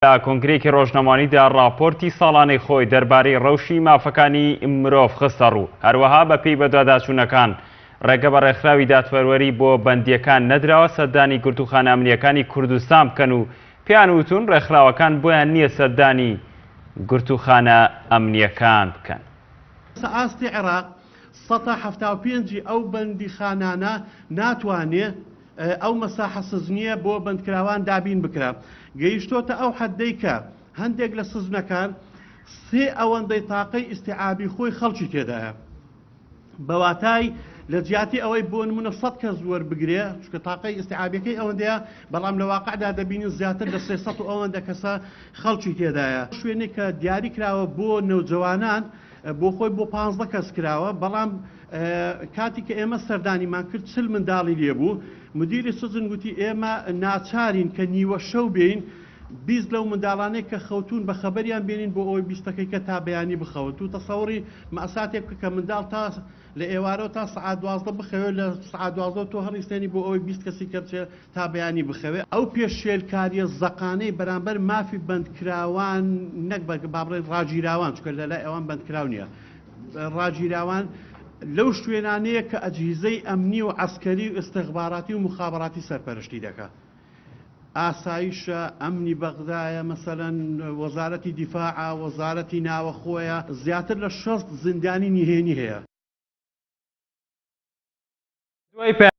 لە کۆنگرەیەکی ڕۆژنامەوانیدا ڕاپۆرتی ساڵانەی خۆی دەربارەی ڕەوشی مافەکانی مرۆڤ خستەڕوو، هەروەها بەپێی بەدواداچوونەکان ڕێگە بە ڕێکخراوی دادپەروەری بۆ بەندییەکان نەدراوە سەردانی گرتووخانە ئەمنییەکانی کوردستان بکەن و پێیان وتوون ڕێکخراوەکان بۆیان نییە سەردانی گرتووخانە ئەمنییەکان بکەن. لەسەر ئاستی عێراق سەتا 75 ی ئەو بەندیخانانە ناتوانێ ئەو مەساحە سجنیە بۆ بەندکراوان دابین بکرا گەیشتۆتە ئەو حەدەی کە هەندێک لە سجنەکان سێ ئەوەندەی تاقەی ئیستیعابی خۆی خەڵکی تێدایە بە واتای لە جیاتی ئەوەی بۆ نمونە سەد کەس وەربگرێ چونکە تاقەی ئیستیعابیەکەی ئەوەندەیە بەڵام لە واقعدا دەبینین زیاتر لە 300 و ئەوەندە کەسە خەڵکی تێدایە شوێنێک کە دیاری کراوە بۆ نەوجەوانان بۆ خۆی بۆ 15 کەس کراوە بەڵام کاتی کە ئێمە سەردانیمان کرد 40 منداڵی لێ بوو مدیری سجن گوتی ئێمە ناچارین کە نیوە شەو بێین 20 لەو منداڵانەی کە خەوتون بە خەبەریان بێنین بۆ ئەوەی بیستەکەی کە تا بەیانی بخەون تو تەسەوڕی مەساتێک بکە کە منداڵ تا لە ئێوارەوە تا سەعات 12 بخەوێت لە سەعات 12 تۆ هەڵیستێنی بۆ ئەوەی 20 کەسی کە بچێت تا بەیانی بخەوێ. ئەو پێشێلکارییە زەقانەی بەرامبەر مافی بەندکراوان نەک بە با بڵێین ڕاگیراوان چونکە لە لای ئەوان بەندکراو نییە ڕاگیراوان لەو شوێنانەیە کە ئەجهیزەی ئەمنی و عەسکەری و ئیستخباراتی و موخابەراتی سەرپەرشتی دەکا ئاسایشە ئەمنی بەغدایە مەسەلەن وەزارەتی دیفاعە وەزارەتی ناوەخۆیە زیاتر لە 60 زیندانی نهێنی هەیە. دوای.